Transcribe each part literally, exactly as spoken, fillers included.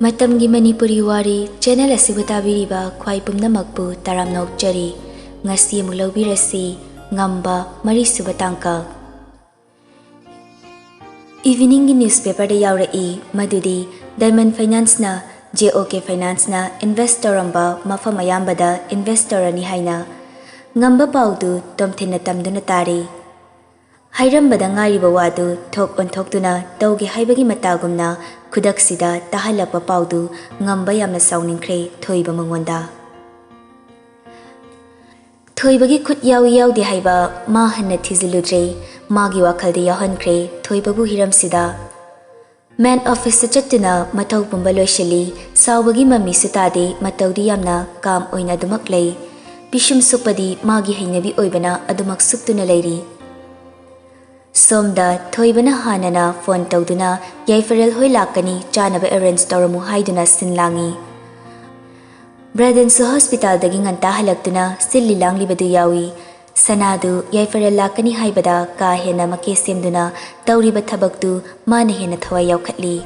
ꯃꯇꯝꯒꯤ ꯃꯅꯤꯄꯨꯔꯤ ꯋꯥꯔꯤ ꯆꯦꯅꯦꯜ ꯑꯁꯤꯕꯨ ꯇꯥꯕꯤꯔꯤꯕ ꯈ꯭ꯋꯥꯏ ꯄꯨꯝꯅꯃꯛꯄꯨ ꯇꯔꯥꯝꯅ ꯑꯣꯛꯆꯔꯤ꯫ ꯉꯁꯤ ꯑꯃꯨꯛ ꯂꯧꯕꯤꯔꯁꯤ ꯉꯝꯕ ꯃꯔꯤꯁꯨꯕ ꯇꯥꯡꯀꯛ꯫ ꯏꯚꯤꯅꯤꯡꯒꯤ ꯅ꯭ꯌꯨꯁꯄꯦꯄꯔꯗ ꯌꯥꯎꯔꯛꯏ ꯃꯗꯨꯗꯤ ꯗꯥꯏꯃꯟ ꯐꯥꯏꯅꯥꯟꯁꯅ, ꯖꯦ ꯑꯣ ꯀꯦ ꯐꯥꯏꯅꯥꯟꯁꯅ ꯏꯟꯚꯦꯁ ꯇꯧꯔꯝꯕ ꯃꯐꯝ ꯑꯌꯥꯝꯕꯗ ꯏꯟꯚꯦꯁ ꯇꯧꯔꯅꯤ ꯍꯥꯏꯅ꯫ ꯉꯝꯕ ꯄꯥꯎꯗꯨ ꯇꯣꯝꯊꯤꯟꯅ ꯇꯝꯗꯨꯅ ꯇꯥꯔꯤ꯫ ꯍꯥꯏꯔꯝꯕꯗ ꯉꯥꯏꯔꯤꯕ ꯋꯥꯗꯨ ꯊꯣꯛ ꯑꯣꯟꯊꯣꯛꯇꯨꯅ ꯇꯧꯒꯦ ꯍꯥꯏꯕꯒꯤ ꯃꯇꯥꯒꯨꯝꯅ ꯈꯨꯗꯛꯁꯤꯗ ꯇꯥꯍꯜꯂꯛꯄ ꯄꯥꯎꯗꯨ ꯉꯝꯕ ꯌꯥꯝꯅ ꯁꯥꯎꯅꯤꯡꯈ꯭ꯔꯦ ꯊꯣꯏꯕ ꯃꯉꯣꯟꯗ꯫ ꯊꯣꯏꯕꯒꯤ ꯈꯨꯠ ꯌꯥꯎꯏ ꯌꯥꯎꯗꯦ ꯍꯥꯏꯕ ꯃꯥ ꯍꯟꯅ ꯊꯤꯖꯤꯜꯂꯨꯗ꯭ꯔꯦ꯫ ꯃꯥꯒꯤ ꯋꯥꯈꯜꯗꯤ ꯌꯥꯎꯍꯟꯈ꯭ꯔꯦ ꯊꯣꯏꯕꯕꯨ ꯍꯤꯔꯝꯁꯤꯗ꯫ ꯃꯦꯟ ꯑꯣꯐꯤꯁꯇ ꯆꯠꯇꯨꯅ ꯃꯊꯧ ꯄꯨꯝꯕ ꯂꯣꯏꯁꯤꯜꯂꯤ꯫ ꯁꯥꯎꯕꯒꯤ ꯃꯃꯤꯁꯨ ꯇꯥꯗꯦ, ꯃꯇꯧꯗꯤ ꯌꯥꯝꯅ ꯀꯥꯝ ꯑꯣꯏꯅ ꯑꯗꯨꯃꯛ ꯂꯩ꯫ ꯄꯤꯁꯨꯝ ꯁꯨꯞꯄꯗꯤ ꯃꯥꯒꯤ ꯍꯩꯅꯕꯤ ꯑꯣꯏꯕꯅ ꯑꯗꯨꯃꯛ ꯁꯨꯞꯇꯨꯅ ꯂꯩꯔꯤ꯫ ꯁꯣꯝꯗ ꯊꯣꯏꯕꯅ ꯍꯥꯟꯅꯅ ꯐꯣꯟ ꯇꯧꯗꯨꯅ ꯌꯥꯏꯐꯔꯦꯜ ꯍꯣꯏ ꯂꯥꯛꯀꯅꯤ, ꯆꯥꯅꯕ ꯑꯦꯔꯦꯟꯖ ꯇꯧꯔꯝꯃꯨ ꯍꯥꯏꯗꯨꯅ ꯁꯤꯟ ꯂꯥꯡꯏ꯫ ꯕ꯭ꯔꯦꯗꯟꯁꯨ ꯍꯣꯁꯄꯤꯇꯥꯜꯗꯒꯤ ꯉꯟꯇꯥ ꯍꯜꯂꯛꯇꯨꯅ ꯁꯤꯜꯂꯤ ꯂꯥꯡꯂꯤꯕꯗꯨ ꯌꯥꯎꯏ꯫ ꯁꯅꯥꯗꯨ ꯌꯥꯏꯐꯔꯦꯜ ꯂꯥꯛꯀꯅꯤ ꯍꯥꯏꯕꯗ ꯀꯥ ꯍꯦꯟꯅ ꯃꯀꯦ ꯁꯦꯝꯗꯨꯅ ꯇꯧꯔꯤꯕ ꯊꯕꯛꯇꯨ ꯃꯥꯅ ꯍꯦꯟꯅ ꯊꯋꯥꯏ ꯌꯥꯎꯈꯠꯂꯤ꯫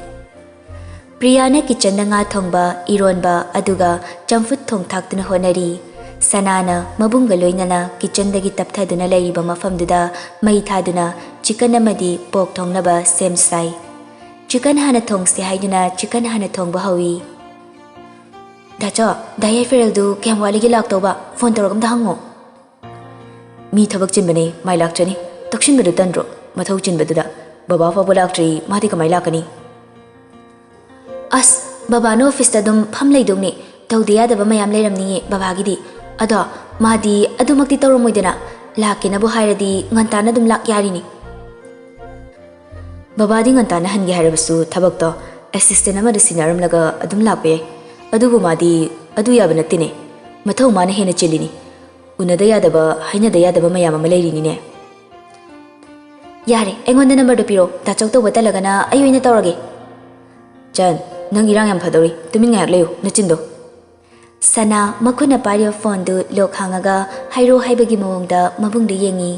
ꯄ꯭ꯔꯤꯌꯥꯅ ꯀꯤꯆꯟꯗ ꯉꯥ ꯊꯣꯡꯕ, ꯏꯔꯣꯟꯕ ꯑꯗꯨꯒ ꯆꯝꯐꯨꯠ ꯊꯣꯡ ꯊꯥꯛꯇꯨꯅ ꯍꯣꯠꯅꯔꯤ꯫ ꯁꯅꯥꯅ ꯃꯕꯨꯡꯒ ꯂꯣꯏꯅꯅ ꯀꯤꯆꯟꯗꯒꯤ ꯇꯞꯊꯗꯨꯅ ꯂꯩꯔꯤꯕ ꯃꯐꯝꯗꯨꯗ ꯃꯩ ꯊꯥꯗꯨꯅ ꯆꯤꯀꯟ ꯑꯃꯗꯤ ꯄꯣꯛ ꯊꯣꯡꯅꯕ ꯁꯦꯝ ꯁꯥꯏ꯫ ꯆꯤꯀꯟ ꯍꯥꯟꯅ ꯊꯣꯡꯁꯦ ꯍꯥꯏꯗꯨꯅ ꯆꯤꯀꯟ ꯍꯥꯟꯅ ꯊꯣꯡꯕ ꯍꯧꯏ꯫ ꯗꯥꯆꯣ, ꯗꯥ ꯌꯥꯏꯐꯔꯦꯜꯗꯨ ꯀꯌꯥꯝ ꯋꯥꯠꯂꯤꯒꯦ ꯂꯥꯛꯇꯧꯕ? ꯐꯣꯟ ꯇꯧꯔꯒ ꯑꯝꯇ ꯍꯪꯉꯣ꯫ ꯃꯤ ꯊꯕꯛ ꯆꯤꯟꯕꯅꯦ, ꯃꯥꯏ ꯂꯥꯛꯆꯅꯤ꯫ ꯇꯛꯁꯤꯟꯕꯗꯨ ꯇꯟꯗ꯭ꯔꯣ? ꯃꯊꯧ ꯆꯤꯟꯕꯗꯨꯗ꯫ ꯕꯕꯥ ꯐꯥꯎꯕ ꯂꯥꯛꯇ꯭ꯔꯤ, ꯃꯥꯗꯤ ꯀꯃꯥꯏ ꯂꯥꯛꯀꯅꯤ? ꯑꯁ, ꯕꯕꯥꯅ ꯑꯣꯐꯤꯁꯇ ꯑꯗꯨꯝ ꯐꯝ ꯂꯩꯗꯧꯅꯤ꯫ ꯇꯧꯗ ꯌꯥꯗꯕ ꯃꯌꯥꯝ ꯂꯩꯔꯝꯅꯤꯌꯦ ꯕꯕꯥꯒꯤꯗꯤ꯫ ꯑꯗꯣ ꯃꯥꯗꯤ ꯑꯗꯨꯃꯛꯇꯤ ꯇꯧꯔꯝꯃꯣꯏꯗꯅ꯫ ꯂꯥꯛꯀꯦꯅꯕꯨ ꯍꯥꯏꯔꯗꯤ ꯉꯟꯇꯥꯅ ꯑꯗꯨꯝ ꯂꯥꯛ ꯌꯥꯔꯤꯅꯤ꯫ ꯕꯕꯥꯗꯤ ꯉꯟꯇꯥꯅ ꯍꯟꯒꯦ ꯍꯥꯏꯔꯕꯁꯨ ꯊꯕꯛꯇꯣ ꯑꯦꯁꯤꯁꯇꯦꯟ ꯑꯃꯗ ꯁꯤꯟꯅꯔꯝꯂꯒ ꯑꯗꯨꯝ ꯂꯥꯛꯄ ꯌꯥꯏ꯫ ꯑꯗꯨꯕꯨ ꯃꯥꯗꯤ ꯑꯗꯨ ꯌꯥꯕ ꯅꯠꯇꯦꯅꯦ꯫ ꯃꯊꯧ ꯃꯥꯅ ꯍꯦꯟꯅ ꯆꯤꯜꯂꯤꯅꯤ꯫ ꯎꯅꯗ ꯌꯥꯗꯕ, ꯍꯥꯏꯅꯗ ꯌꯥꯗꯕ ꯃꯌꯥꯝ ꯑꯃ ꯂꯩꯔꯤꯅꯤꯅꯦ꯫ ꯌꯥꯔꯦ, ꯑꯩꯉꯣꯟꯗ ꯅꯝꯕꯔꯗꯣ ꯄꯤꯔꯣ꯫ ꯗꯥꯆꯧ ꯇꯧꯕ ꯇꯜꯂꯒꯅ ꯑꯩ ꯑꯣꯏꯅ ꯇꯧꯔꯒꯦ꯫ ꯆꯟ, ꯅꯪ ꯏꯔꯥꯡ ꯌꯥꯝ ꯐꯗꯧꯔꯤ꯫ ꯇꯨꯃꯤꯟ ꯉꯥꯏꯍꯥꯛ ꯂꯩꯌꯨ, ꯅꯆꯤꯟꯗꯣ꯫ ꯁꯅꯥ ꯃꯈꯨꯠꯅ ꯄꯥꯏꯔꯤꯕ ꯐꯣꯟꯗꯨ ꯂꯣꯛ ꯍꯥꯡꯉꯒ ꯍꯥꯏꯔꯣ ꯍꯥꯏꯕꯒꯤ ꯃꯑꯣꯡꯗ ꯃꯕꯨꯡꯗ ꯌꯦꯡꯉꯤ꯫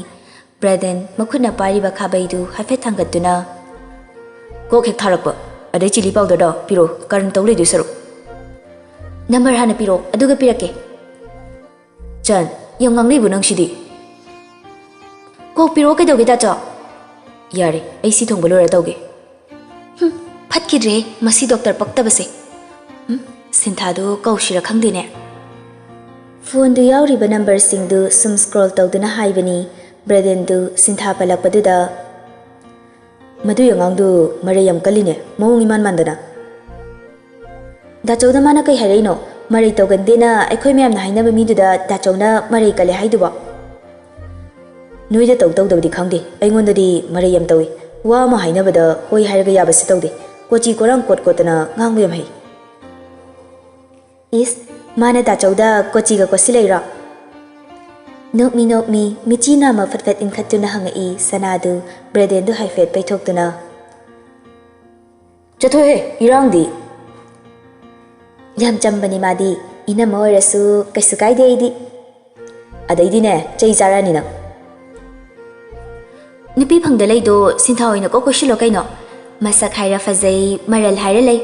ꯕ꯭ꯔꯦꯗꯟ ꯃꯈꯨꯠꯅ ꯄꯥꯏꯔꯤꯕ ꯈꯥꯕꯩꯗꯨ ꯍꯥꯏꯐꯦꯠ ꯊꯥꯡꯒꯠꯇꯨꯅ, "ꯀꯣꯛ ꯍꯦꯛ ꯊꯥꯔꯛꯄ꯫ ꯑꯗꯩ ꯆꯤꯂꯤ ꯄꯥꯎꯗꯔꯗꯣ ꯄꯤꯔꯛꯑꯣ, ꯀꯔꯟ ꯇꯧ ꯂꯩꯗꯣꯏ ꯁꯔꯨꯛ꯫ ꯅꯝꯕꯔ ꯍꯥꯟꯅ ꯄꯤꯔꯛꯑꯣ, ꯑꯗꯨꯒ ꯄꯤꯔꯛꯀꯦ꯫ ꯆꯟ, ꯌꯥꯝ ꯉꯥꯡꯅꯩꯕꯨ ꯅꯪꯁꯤꯗꯤ꯫ ꯀꯣꯛ ꯄꯤꯔꯛꯑꯣ, ꯀꯩꯗꯧꯒꯦ ꯇꯥꯆꯧ? ꯌꯥꯔꯦ, ꯑꯩ ꯁꯤ ꯊꯣꯡꯕ ꯂꯣꯏꯔ ꯇꯧꯒꯦ꯫ ꯍꯨꯝ, ꯐꯠꯈꯤꯗ꯭ꯔꯦ ꯃꯁꯤ ꯗꯣꯛꯇꯔ ꯄꯛꯇꯕꯁꯦ꯫ ꯍꯨꯝ, ꯁꯤꯟꯊꯥꯗꯨ ꯀꯧꯁꯤꯔ ꯈꯪꯗꯦꯅꯦ꯫ ꯐꯣꯟꯗꯨ ꯌꯥꯎꯔꯤꯕ ꯅꯝꯕꯔꯁꯤꯡꯗꯨ ꯁꯨꯝ ꯁ꯭ꯀ꯭ꯔꯣꯜ ꯇꯧꯗꯨꯅ ꯍꯥꯏꯕꯅꯤ꯫ ꯕ꯭ꯔꯦꯗꯦꯟꯗꯨ ꯁꯤꯟꯊꯥ ꯄꯜꯂꯛꯄꯗꯨꯗ, "ꯃꯗꯨꯏ ꯑꯉꯥꯡꯗꯨ ꯃꯔꯩ ꯌꯥꯝ ꯀꯜꯂꯤꯅꯦ, ꯃꯑꯣꯡ ꯏꯃꯥꯟ ꯃꯥꯟꯗꯅ꯫" "ꯗꯥꯆꯧꯗ ꯃꯥꯅ ꯀꯩ ꯍꯥꯏꯔꯛꯏꯅꯣ? ꯃꯔꯩ ꯇꯧꯒꯟꯗꯦꯅ ꯑꯩꯈꯣꯏ ꯃꯌꯥꯝꯅ ꯍꯥꯏꯅꯕ ꯃꯤꯗꯨꯗ ꯗꯥꯆꯧꯅ ꯃꯔꯩ ꯀꯜꯂꯦ ꯍꯥꯏꯗꯨꯕꯣ?" "ꯅꯣꯏꯗ ꯇꯧ ꯇꯧꯗꯕꯗꯤ ꯈꯪꯗꯦ, ꯑꯩꯉꯣꯟꯗꯗꯤ ꯃꯔꯩ ꯌꯥꯝ ꯇꯧꯏ꯫ ꯋꯥ ꯑꯃ ꯍꯥꯏꯅꯕꯗ ꯍꯣꯏ ꯍꯥꯏꯔꯒ ꯌꯥꯕꯁꯤ ꯇꯧꯗꯦ꯫ ꯀꯣꯆꯤ ꯀꯣꯔꯥꯡ ꯀꯣꯠ ꯀꯣꯠꯇꯅ ꯉꯥꯡꯕ ꯌꯥꯝ ꯍꯩ꯫" "ꯏꯁ, ꯃꯥꯅ ꯗꯥꯆꯧꯗ ꯀꯣꯆꯤꯒ ꯀꯣꯠꯁꯤꯜꯂꯛꯏꯔꯣ?" ꯅꯣꯛꯃꯤ ꯅꯣꯛꯃꯤ ꯃꯤꯆꯤ ꯅꯥꯝꯃ ꯐꯠ ꯐꯠ ꯏꯟꯈꯠꯇꯨꯅ ꯍꯪꯉꯛꯏ ꯁꯅꯥꯗꯨ, ꯕ꯭ꯔꯦꯗꯦꯟꯗꯨ ꯍꯥꯏꯐꯦꯠ ꯄꯩꯊꯣꯛꯇꯨꯅ꯫ "ꯆꯠꯊꯣꯛꯍꯦ, ꯏꯔꯥꯡꯗꯤ!" "ꯌꯥꯝ ꯆꯝꯕꯅꯤ ꯃꯥꯗꯤ, ꯏꯅꯝꯃ ꯑꯣꯏꯔꯁꯨ ꯀꯩꯁꯨ ꯀꯥꯏꯗꯦ ꯑꯩꯗꯤ꯫" "ꯑꯗꯩꯗꯤꯅꯦ, ꯆꯩ ꯆꯥꯔꯛꯑꯅꯤ ꯅꯪ꯫" "ꯅꯨꯄꯤ ꯐꯪꯗ ꯂꯩꯗꯣ ꯁꯤꯟꯊꯥ ꯑꯣꯏꯅ ꯀꯣꯛ ꯀꯣꯏꯁꯤꯜꯂꯣ ꯀꯩꯅꯣ꯫ ꯃꯁꯛ ꯍꯥꯏꯔ ꯐꯖꯩ, ꯃꯔꯜ ꯍꯥꯏꯔ ꯂꯩ꯫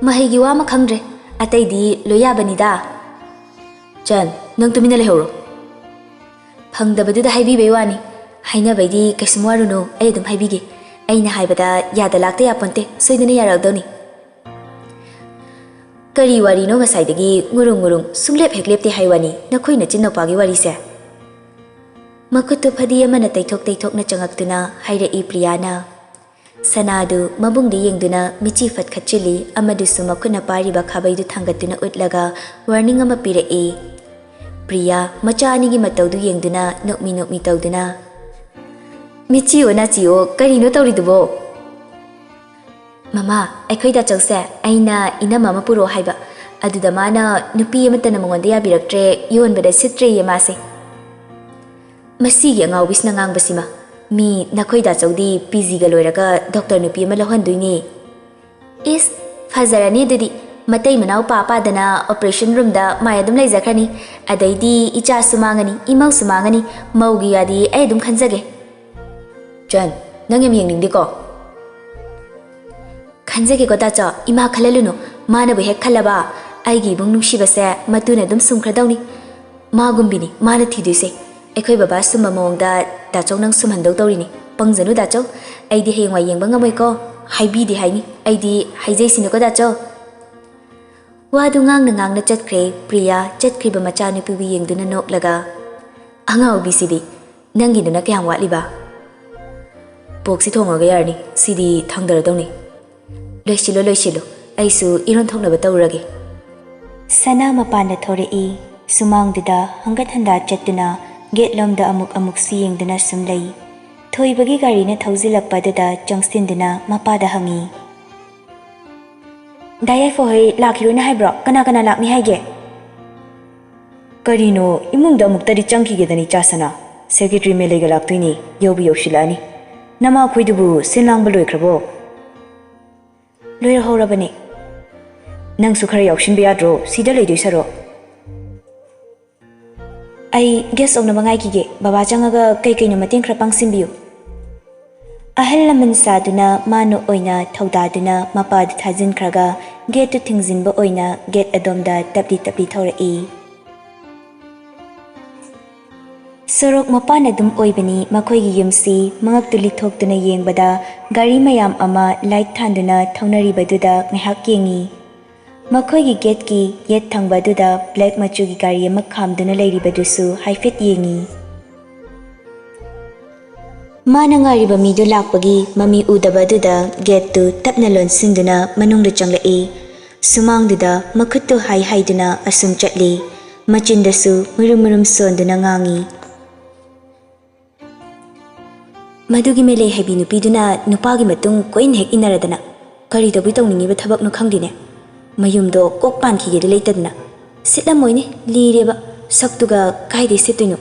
ꯃꯍꯩꯒꯤ ꯋꯥ ꯑꯃ ꯈꯪꯗ꯭ꯔꯦ, ꯑꯇꯩꯗꯤ ꯂꯣꯏ ꯌꯥꯕꯅꯤꯗ꯫" "ꯆꯟ, ꯅꯪ ꯇꯨꯃꯤꯟꯅ ꯂꯩꯍꯧꯔꯣ꯫" "ꯐꯪꯗꯕꯗꯨꯗ ꯍꯥꯏꯕꯤꯕꯩ ꯋꯥꯅꯤ꯫ ꯍꯥꯏꯅꯕꯩꯗꯤ ꯀꯩꯁꯨꯝ ꯋꯥꯔꯨꯅꯨ, ꯑꯩ ꯑꯗꯨꯝ ꯍꯥꯏꯕꯤꯒꯦ꯫ ꯑꯩꯅ ꯍꯥꯏꯕꯗ ꯌꯥꯗ ꯂꯥꯛꯇ ꯌꯥꯄꯣꯟꯇꯦ, ꯁꯣꯏꯗꯅ ꯌꯥꯔꯛꯑꯗꯧꯅꯤ꯫" "ꯀꯔꯤ ꯋꯥꯔꯤꯅꯣ ꯉꯁꯥꯏꯗꯒꯤ ꯉꯨꯔꯨꯡ ꯉꯨꯔꯨꯡ ꯁꯨꯡꯂꯦꯞ ꯍꯦꯛ ꯂꯦꯞꯇꯦ ꯍꯥꯏ ꯋꯥꯅꯤ, ꯅꯈꯣꯏ ꯅꯆꯤꯟ ꯅꯨꯄꯥꯒꯤ ꯋꯥꯔꯤꯁꯦ?" ꯃꯈꯨꯠꯇꯨ ꯐꯗꯤ ꯑꯃꯅ ꯇꯩꯊꯣꯛ ꯇꯩꯊꯣꯛꯅ ꯆꯪꯉꯛꯇꯨꯅ ꯍꯥꯏꯔꯛꯏ ꯄ꯭ꯔꯤꯌꯥꯅ꯫ ꯁꯅꯥꯗꯨ ꯃꯕꯨꯡꯗ ꯌꯦꯡꯗꯨꯅ ꯃꯤꯠꯆꯤ ꯐꯠꯈꯠꯆꯤꯜꯂꯤ, ꯑꯃꯗꯨꯁꯨ ꯃꯈꯨꯠꯅ ꯄꯥꯏꯔꯤꯕ ꯈꯥꯕꯩꯗꯨ ꯊꯥꯡꯒꯠꯇꯨꯅ ꯎꯠꯂꯒ ꯋꯥꯔꯅꯤꯡ ꯑꯃ ꯄꯤꯔꯛꯏ꯫ ꯄ꯭ꯔꯤꯌꯥ ꯃꯆꯥ ꯑꯅꯤꯒꯤ ꯃꯇꯧꯗꯨ ꯌꯦꯡꯗꯨꯅ ꯅꯣꯛꯃꯤ ꯅꯣꯛꯃꯤ ꯇꯧꯗꯨꯅ, "ꯃꯤꯠꯆꯤꯑꯣ ꯅꯥꯆꯤꯑꯣ, ꯀꯔꯤꯅꯣ ꯇꯧꯔꯤꯗꯨꯕꯣ?" "ꯃꯃꯥ, ꯑꯩꯈꯣꯏ ꯗꯥꯆꯧꯁꯦ ꯑꯩꯅ ꯏꯅꯝꯃ ꯑꯃ ꯄꯨꯔꯛꯑꯣ ꯍꯥꯏꯕ, ꯑꯗꯨꯗ ꯃꯥꯅ ꯅꯨꯄꯤ ꯑꯃꯠꯇꯅ ꯃꯉꯣꯟꯗ ꯌꯥꯕꯤꯔꯛꯇ꯭ꯔꯦ, ꯌꯣꯟꯕꯗ ꯁꯤꯠꯇ꯭ꯔꯦꯌꯦ ꯃꯥꯁꯦ꯫" "ꯃꯁꯤꯒꯤ ꯑꯉꯥꯎꯕꯤꯁꯤꯅ ꯉꯥꯡꯕꯁꯤꯃ꯫ ꯃꯤ ꯅꯈꯣꯏ ꯗꯥꯆꯧꯗꯤ ꯄꯤ ꯖꯤꯒ ꯂꯣꯏꯔꯒ ꯗꯣꯛꯇꯔ ꯅꯨꯄꯤ ꯑꯃ ꯂꯧꯍꯟꯗꯣꯏꯅꯦ꯫" "ꯏꯁ, ꯐꯖꯔꯅꯤ ꯑꯗꯨꯗꯤ꯫ ꯃꯇꯩ ꯃꯅꯥꯎ ꯄꯥ ꯄꯥꯗꯅ ꯑꯣꯄꯔꯦꯁꯟ ꯔꯨꯝꯗ ꯃꯥꯏ ꯑꯗꯨꯝ ꯂꯩꯖꯈ꯭ꯔꯅꯤ꯫ ꯑꯗꯩꯗꯤ ꯏꯆꯥꯁꯨ ꯃꯥꯡꯉꯅꯤ, ꯏꯃꯧꯁꯨ ꯃꯥꯡꯉꯅꯤ꯫ ꯃꯧꯒꯤ ꯌꯥꯗꯤ ꯑꯩ ꯑꯗꯨꯝ ꯈꯟꯖꯒꯦ꯫" "ꯆꯟ, ꯅꯪ ꯌꯥꯝ ꯌꯦꯡꯅꯤꯡꯗꯦꯀꯣ?" ꯈꯟꯖꯒꯦꯀꯣ ꯗꯥꯆꯧ, ꯏꯃꯥ ꯈꯜꯍꯜꯂꯨꯅꯨ꯫ ꯃꯥꯅꯕꯨ ꯍꯦꯛ ꯈꯜꯂꯕ, ꯑꯩꯒꯤ ꯏꯕꯨꯡ ꯅꯨꯡꯁꯤꯕꯁꯦ ꯃꯇꯨꯅ ꯑꯗꯨꯝ ꯁꯨꯝꯈ꯭ꯔꯗꯧꯅꯤ꯫ ꯃꯥꯒꯨꯝꯕꯤꯅꯤ ꯃꯥꯅ ꯊꯤꯗꯣꯏꯁꯦ꯫ ꯑꯩꯈꯣꯏ ꯕꯕꯥ ꯁꯨꯝꯕ ꯃꯑꯣꯡꯗ ꯗꯥꯆꯧ ꯅꯪ ꯁꯨꯝꯍꯟꯗꯧ ꯇꯧꯔꯤꯅꯤ꯫ ꯄꯪꯖꯅꯨ ꯗꯥꯆꯧ, ꯑꯩꯗꯤ ꯍꯌꯦꯡꯋꯥꯏ ꯌꯦꯡꯕ ꯉꯝꯃꯣꯏꯀꯣ꯫ ꯍꯥꯏꯕꯤꯗꯦ ꯍꯥꯏꯅꯤ, ꯑꯩꯗꯤ ꯍꯥꯏꯖꯩꯁꯤꯅꯤꯀꯣ ꯗꯥꯆꯧ꯫ ꯋꯥꯗꯨ ꯉꯥꯡꯅ ꯉꯥꯡꯅ ꯆꯠꯈ꯭ꯔꯦ ꯄ꯭ꯔꯤꯌꯥ꯫ ꯆꯠꯈ꯭ꯔꯤꯕ ꯃꯆꯥꯅꯨꯄꯤꯕꯨ ꯌꯦꯡꯗꯨꯅ ꯅꯣꯛꯂꯒ, "ꯑꯉꯥꯎꯕꯤꯁꯤꯗꯤ, ꯅꯪꯒꯤꯗꯨꯅ ꯀꯌꯥꯝ ꯋꯥꯠꯂꯤꯕ?" "ꯄꯣꯛꯁꯤ ꯊꯣꯡꯉꯒ ꯌꯥꯔꯅꯤ, ꯁꯤꯗꯤ ꯊꯥꯡꯗꯔꯗꯧꯅꯤ꯫ ꯂꯣꯏꯁꯤꯜꯂꯣ, ꯂꯣꯏꯁꯤꯜꯂꯣ, ꯑꯩꯁꯨ ꯏꯔꯣꯟ ꯊꯣꯛꯅꯕ ꯇꯧꯔꯒꯦ꯫" ꯁꯅꯥ ꯃꯄꯥꯟꯗ ꯊꯣꯔꯛꯏ꯫ ꯁꯨꯃꯥꯡꯗꯨꯗ ꯍꯪꯒꯠ ꯍꯟꯗꯥ ꯆꯠꯇꯨꯅ ꯒꯦꯠꯂꯣꯝꯗ ꯑꯃꯨꯛ ꯑꯃꯨꯛꯁꯨ ꯌꯦꯡꯗꯨꯅ ꯁꯨꯝ ꯂꯩ꯫ ꯊꯣꯏꯕꯒꯤ ꯒꯥꯔꯤꯅ ꯊꯧꯖꯤꯜꯂꯛꯄꯗꯨꯗ ꯆꯪꯁꯤꯟꯗꯨꯅ ꯃꯄꯥꯗ ꯍꯪꯉꯤ꯫ "ꯗꯥ ꯌꯥꯏꯐ ꯍꯣꯏ ꯂꯥꯛꯈꯤꯔꯣꯏꯅ ꯍꯥꯏꯕ꯭ꯔꯣ? ꯀꯅꯥ ꯀꯅꯥ ꯂꯥꯛꯅꯤ ꯍꯥꯏꯒꯦ?" "ꯀꯔꯤꯅꯣ, ꯏꯃꯨꯡꯗ ꯑꯃꯨꯛꯇꯗꯤ ꯆꯪꯈꯤꯒꯦꯗꯅ, ꯏꯆꯥ ꯁꯅꯥ꯫ ꯁꯦꯀ꯭ꯔꯦꯇꯔꯤ ꯃꯦꯂꯩꯒ ꯂꯥꯛꯇꯣꯏꯅꯤ, ꯌꯧꯕꯨ ꯌꯧꯁꯤꯜꯂꯛꯑꯅꯤ꯫ ꯅꯃꯥꯈꯣꯏꯗꯨꯕꯨ ꯁꯤꯜ ꯂꯥꯡꯕ ꯂꯣꯏꯈ꯭ꯔꯕꯣ?" "ꯂꯣꯏꯔꯍꯧꯔꯕꯅꯦ꯫" "ꯅꯪꯁꯨ ꯈꯔ ꯌꯥꯎꯁꯤꯟꯕ ꯌꯥꯗ꯭ꯔꯣ, ꯁꯤꯗ ꯂꯩꯗꯣꯏ ꯁꯔꯨꯛ?" "ꯑꯩ ꯒꯦꯁ ꯑꯣꯛꯅꯕ ꯉꯥꯏꯈꯤꯒꯦ꯫ ꯕꯕꯥ ꯆꯪꯉꯒ ꯀꯩ ꯀꯩꯅꯣ ꯃꯇꯦꯡ ꯈꯔ ꯄꯥꯡꯁꯤꯟꯕꯤꯌꯨ꯫" ꯑꯍꯜ ꯂꯃꯟ ꯁꯥꯗꯨꯅ ꯃꯥꯅ ꯑꯣꯏꯅ ꯊꯧꯗꯥꯗꯨꯅ ꯃꯄꯥꯗꯨ ꯊꯥꯖꯤꯟꯈ꯭ꯔꯒ ꯒꯦꯠꯇꯨ ꯊꯤꯡꯖꯤꯟꯕ ꯑꯣꯏꯅ ꯒꯦꯠ ꯑꯗꯣꯝꯗ ꯇꯞꯂꯤ ꯇꯞꯂꯤ ꯊꯧꯔꯛꯏ꯫ ꯁꯣꯔꯣꯛ ꯃꯄꯥꯟ ꯑꯗꯨꯝ ꯑꯣꯏꯕꯅꯤ ꯃꯈꯣꯏꯒꯤ ꯌꯨꯝꯁꯤ꯫ ꯃꯉꯛꯇꯨ ꯂꯤꯊꯣꯛꯇꯨꯅ ꯌꯦꯡꯕꯗ ꯒꯥꯔꯤ ꯃꯌꯥꯝ ꯑꯃ ꯂꯥꯏꯠ ꯊꯥꯟꯗꯨꯅ ꯊꯧꯅꯔꯤꯕꯗꯨꯗ ꯉꯥꯏꯍꯥꯛ ꯌꯦꯡꯉꯤ꯫ ꯃꯈꯣꯏꯒꯤ ꯒꯦꯠꯀꯤ ꯌꯦꯠ ꯊꯪꯕꯗꯨꯗ ꯕ꯭ꯂꯦꯛ ꯃꯆꯨꯒꯤ ꯒꯥꯔꯤ ꯑꯃ ꯈꯥꯝꯗꯨꯅ ꯂꯩꯔꯤꯕꯗꯨꯁꯨ ꯍꯥꯏꯐꯦꯠ ꯌꯦꯡꯉꯤ꯫ ꯃꯥꯅ ꯉꯥꯏꯔꯤꯕ ꯃꯤꯗꯨ ꯂꯥꯛꯄꯒꯤ ꯃꯃꯤ ꯎꯗꯕꯗꯨꯗ ꯒꯦꯠꯇꯨ ꯇꯞꯅ ꯂꯣꯟꯁꯤꯟꯗꯨꯅ ꯃꯅꯨꯡꯗ ꯆꯪꯂꯛꯏ꯫ ꯁꯨꯃꯥꯡꯗꯨꯗ ꯃꯈꯨꯠꯇꯨ ꯍꯥꯏ ꯍꯥꯏꯗꯨꯅ ꯑꯁꯨꯝ ꯆꯠꯂꯤ꯫ ꯃꯆꯤꯟꯗꯁꯨ ꯃꯨꯔꯨꯝ ꯃꯨꯔꯨꯝ ꯁꯣꯟꯗꯨꯅ ꯉꯥꯡꯉꯤ꯫ ꯃꯗꯨꯒꯤ ꯃꯦꯂꯩ ꯍꯩꯕꯤ ꯅꯨꯄꯤꯗꯨꯅ ꯅꯨꯄꯥꯒꯤ ꯃꯇꯨꯡ ꯀꯣꯏꯅ ꯍꯦꯛ ꯏꯟꯅꯔꯗꯅ ꯀꯔꯤ ꯇꯧꯕꯤ ꯇꯧꯅꯤꯡꯉꯤꯕ ꯊꯕꯛꯅꯣ ꯈꯪꯗꯦꯅꯦ꯫ ꯃꯌꯨꯝꯗꯣ ꯀꯣꯛ ꯄꯥꯟꯈꯤꯒꯦꯗꯤ ꯂꯩꯇꯗꯅ꯫ ꯁꯤꯠꯂꯝꯃꯣꯏꯅꯦ, ꯂꯤꯔꯦꯕ꯫ ꯁꯛꯇꯨꯒ ꯀꯥꯏꯗꯩ ꯁꯤꯠꯇꯣꯏꯅꯣ?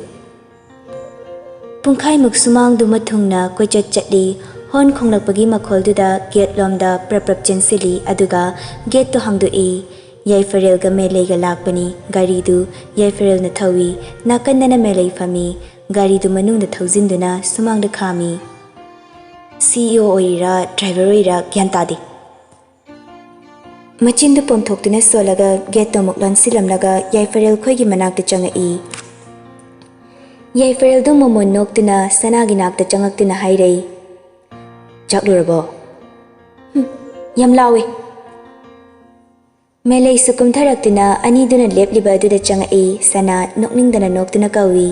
ꯄꯨꯡꯈꯥꯏꯃꯨꯛ ꯁꯨꯃꯥꯡꯗꯨꯃ ꯊꯨꯡꯅ ꯀꯣꯏꯆꯠ ꯆꯠꯂꯤ꯫ ꯍꯣꯔꯟ ꯈꯣꯡꯂꯛꯄꯒꯤ ꯃꯈꯣꯜꯗꯨꯗ ꯒꯦꯠ ꯂꯣꯝꯗ ꯄ꯭ꯔꯞ ꯄ꯭ꯔꯞ ꯆꯦꯟꯁꯤꯜꯂꯤ, ꯑꯗꯨꯒ ꯒꯦꯠꯇꯨ ꯍꯥꯡꯗꯣꯛꯏ꯫ ꯌꯥꯏꯐꯔꯦꯜꯒ ꯃꯦꯂꯩꯒ ꯂꯥꯛꯄꯅꯤ꯫ ꯒꯥꯔꯤꯗꯨ ꯌꯥꯏꯐꯔꯦꯜꯅ ꯊꯧꯏ꯫ ꯅꯥꯀꯟꯗꯅ ꯃꯦꯂꯩ ꯐꯝꯃꯤ꯫ ꯒꯥꯔꯤꯗꯨ ꯃꯅꯨꯡꯗ ꯊꯧꯖꯤꯟꯗꯨꯅ ꯁꯨꯃꯥꯡꯗ ꯈꯥꯝꯃꯤ꯫ ꯁꯤ ꯏ ꯑꯣ ꯑꯣꯏꯔꯤꯔꯥ, ꯗ꯭ꯔꯥꯏꯚꯔ ꯑꯣꯏꯔꯤꯔꯥ, ꯒ꯭ꯌꯥꯟ ꯇꯥꯗꯦ꯫ ꯃꯆꯤꯟꯗꯨ ꯄꯣꯝꯊꯣꯛꯇꯨꯅ ꯁꯣꯜꯂꯒ ꯒꯦꯠꯇꯣ ꯑꯃꯨꯛ ꯂꯣꯟꯁꯤꯜꯂꯝꯂꯒ ꯌꯥꯏꯐꯔꯦꯜ ꯈꯣꯏꯒꯤ ꯃꯅꯥꯛꯇ ꯆꯪꯉꯛꯏ꯫ ꯌꯥꯏꯐꯔꯦꯜꯗꯨ ꯃꯃꯣꯟ ꯅꯣꯛꯇꯨꯅ ꯁꯅꯥꯒꯤ ꯅꯥꯛꯇ ꯆꯪꯉꯛꯇꯨꯅ ꯍꯥꯏꯔꯩ, "ꯆꯥꯛꯂꯨꯔꯕꯣ?" "ꯍꯨꯝ, ꯌꯥꯝ ꯂꯥꯎꯋꯦ꯫" ꯃꯦꯂꯩꯁꯨ ꯀꯨꯝꯊꯔꯛꯇꯨꯅ ꯑꯅꯤꯗꯨꯅ ꯂꯦꯞꯂꯤꯕ ꯑꯗꯨꯗ ꯆꯪꯉꯛꯏ꯫ ꯁꯅꯥ ꯅꯣꯛꯅꯤꯡꯗꯅ ꯅꯣꯛꯇꯨꯅ ꯀꯧꯏ,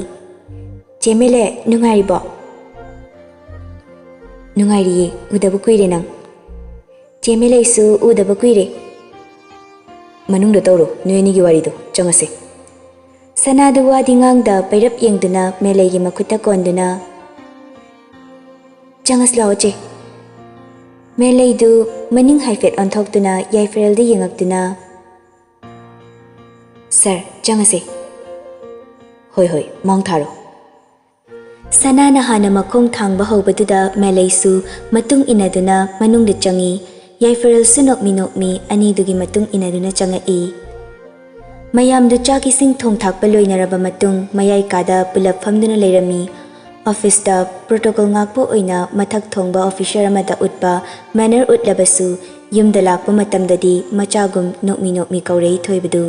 "ꯆꯦ ꯃꯦꯂꯩ, ꯅꯨꯡꯉꯥꯏꯔꯤꯕꯣ?" "ꯅꯨꯡꯉꯥꯏꯔꯤꯌꯦ, ꯎꯗꯕ ꯀꯨꯏꯔꯦ ꯅꯪ꯫" "ꯆꯦ ꯃꯦꯂꯩꯁꯨ ꯎꯗꯕ ꯀꯨꯏꯔꯦ꯫" "ꯃꯅꯨꯡꯗ ꯇꯧꯔꯣ, ꯅꯣꯏ ꯑꯅꯤꯒꯤ ꯋꯥꯔꯤꯗꯣ, ꯆꯪꯉꯁꯦ꯫" ꯁꯅꯥꯗꯨ ꯋꯥꯗꯤ ꯉꯥꯡꯗ ꯄꯩꯔꯞ ꯌꯦꯡꯗꯨꯅ ꯃꯦꯂꯩꯒꯤ ꯃꯈꯨꯠꯇ ꯀꯣꯟꯗꯨꯅ, "ꯆꯪꯉꯁꯤ ꯂꯥꯛꯑꯣ ꯆꯦ꯫" ꯃꯦꯂꯩꯗꯨ ꯃꯅꯤꯡ ꯍꯥꯏꯐꯦꯠ ꯑꯣꯟꯊꯣꯛꯇꯨꯅ ꯌꯥꯏꯐꯔꯦꯜꯗ ꯌꯦꯡꯉꯛꯇꯨꯅ, "ꯁꯥꯔ, ꯆꯪꯉꯁꯦ꯫" "ꯍꯣꯏ ꯍꯣꯏ, ꯃꯥꯡ ꯊꯥꯔꯣ꯫" ꯁꯅꯥꯅ ꯍꯥꯟꯅ ꯃꯈꯣꯡ ꯊꯥꯡꯕ ꯍꯧꯕꯗꯨꯗ ꯃꯦꯂꯩꯁꯨ ꯃꯇꯨꯡ ꯏꯟꯅꯗꯨꯅ ꯃꯅꯨꯡꯗ ꯆꯪꯉꯤ꯫ ꯌꯥꯏꯐꯔꯦꯜꯁꯨ ꯅꯣꯛꯃꯤ ꯅꯣꯛꯃꯤ ꯑꯅꯤꯗꯨꯒꯤ ꯃꯇꯨꯡ ꯏꯟꯅꯗꯨꯅ ꯆꯪꯉꯛꯏ꯫ ꯃꯌꯥꯝꯗꯨ ꯆꯥꯛ ꯏꯁꯤꯡ ꯊꯣꯡ ꯊꯥꯛꯄ ꯂꯣꯏꯅꯔꯕ ꯃꯇꯨꯡ ꯃꯌꯥꯏ ꯀꯥꯗ ꯄꯨꯂꯞ ꯐꯝꯗꯨꯅ ꯂꯩꯔꯝꯃꯤ꯫ ꯑꯣꯐꯤꯁꯇ ꯄ꯭ꯔꯣꯇꯣꯀꯣꯜ ꯉꯥꯛꯄ ꯑꯣꯏꯅ ꯃꯊꯛ ꯊꯣꯡꯕ ꯑꯣꯐꯤꯁꯔ ꯑꯃꯗ ꯎꯠꯄ ꯃꯦꯅꯔ ꯎꯠꯂꯕꯁꯨ, ꯌꯨꯝꯗ ꯂꯥꯛꯄ ꯃꯇꯝꯗꯗꯤ ꯃꯆꯥꯒꯨꯝ ꯅꯣꯛꯃꯤ ꯅꯣꯛꯃꯤ ꯀꯧꯔꯛꯏ ꯊꯣꯏꯕꯗꯨ꯫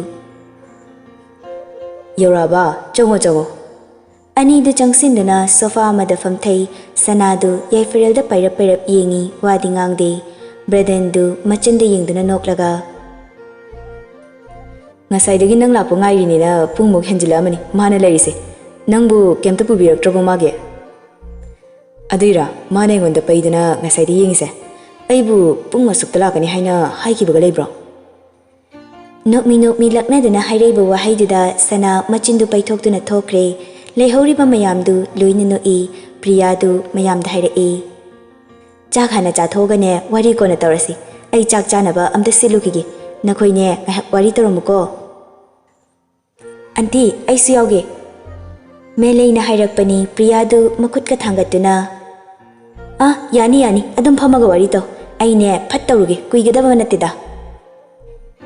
"ꯌꯧꯔꯛꯑꯕ? ꯆꯪꯉꯣ, ꯆꯪꯉꯣ꯫" ꯑꯅꯤꯗꯨ ꯆꯪꯁꯤꯟꯗꯨꯅ ꯁꯣꯐꯥ ꯑꯃꯗ ꯐꯝꯊꯩ꯫ ꯁꯅꯥꯗꯨ ꯌꯥꯏꯐꯔꯦꯜꯗ ꯄꯩꯔꯞ ꯄꯩꯔꯞ ꯌꯦꯡꯉꯤ, ꯋꯥꯗꯤ ꯉꯥꯡꯗꯦ꯫ ꯕ꯭ꯔꯗꯦꯟꯗꯨ ꯃꯆꯤꯟꯗ ꯌꯦꯡꯗꯨꯅ ꯅꯣꯛꯂꯒ, "ꯉꯁꯥꯏꯗꯒꯤ ꯅꯪ ꯂꯥꯛꯄ ꯉꯥꯏꯔꯤꯅꯦꯅ ꯄꯨꯡꯃꯨꯛ ꯍꯦꯟꯖꯤꯜꯂꯛꯑꯃꯅꯤ ꯃꯥꯅ ꯂꯩꯔꯤꯁꯦ꯫ ꯅꯪꯕꯨ ꯀꯩꯝꯇ ꯄꯨꯕꯤꯔꯛꯇ꯭ꯔꯕꯣ ꯃꯥꯒꯤ?" "ꯑꯗꯨꯏꯔꯥ ꯃꯥꯅ ꯑꯩꯉꯣꯟꯗ ꯄꯩꯗꯅ ꯉꯁꯥꯏꯗ ꯌꯦꯡꯉꯤꯁꯦ? ꯑꯩꯕꯨ ꯄꯨꯡ ꯑꯁꯨꯛꯇ ꯂꯥꯛꯀꯅꯤ ꯍꯥꯏꯅ ꯍꯥꯏꯈꯤꯕꯒ ꯂꯩꯕ꯭ꯔꯣ?" ꯅꯣꯛꯃꯤ ꯅꯣꯛꯃꯤ ꯂꯛꯅꯗꯨꯅ ꯍꯥꯏꯔꯛꯏꯕ ꯋꯥꯍꯩꯗꯨꯗ ꯁꯅꯥ ꯃꯆꯤꯟꯗꯨ ꯄꯩꯊꯣꯛꯇꯨꯅ ꯊꯣꯛꯈ꯭ꯔꯦ꯫ ꯂꯩꯍꯧꯔꯤꯕ ꯃꯌꯥꯝꯗꯨ ꯂꯣꯏꯅ ꯅꯣꯛꯏ꯫ ꯄ꯭ꯔꯤꯌꯥꯗꯨ ꯃꯌꯥꯝꯗ ꯍꯥꯏꯔꯛꯏ, "ꯆꯥꯛ ꯍꯥꯟꯅ ꯆꯥꯊꯣꯛꯑꯒꯅꯦ ꯋꯥꯔꯤ ꯀꯣꯟꯅ ꯇꯧꯔꯁꯤ꯫ ꯑꯩ ꯆꯥꯛ ꯆꯥꯅꯕ ꯑꯝꯇ ꯁꯤꯠꯂꯨꯈꯤꯒꯦ꯫ ꯅꯈꯣꯏꯅꯦ ꯉꯥꯏꯍꯥꯛ ꯋꯥꯔꯤ ꯇꯧꯔꯝꯃꯨꯀꯣ꯫" "ꯑꯟꯇꯤ, ꯑꯩꯁꯨ ꯌꯥꯎꯒꯦ꯫" ꯃꯦꯂꯩꯅ ꯍꯥꯏꯔꯛꯄꯅꯤ꯫ ꯄ꯭ꯔꯤꯌꯥꯗꯨ ꯃꯈꯨꯠꯀ ꯊꯥꯡꯒꯠꯇꯨꯅ, "ꯑꯥ, ꯌꯥꯅꯤ, ꯌꯥꯅꯤ, ꯑꯗꯨꯝ ꯐꯝꯃꯒ ꯋꯥꯔꯤ ꯇꯧ꯫ ꯑꯩꯅꯦ ꯐꯠ ꯇꯧꯔꯨꯒꯦ, ꯀꯨꯏꯒꯗꯕ ꯅꯠꯇꯦꯗ꯫"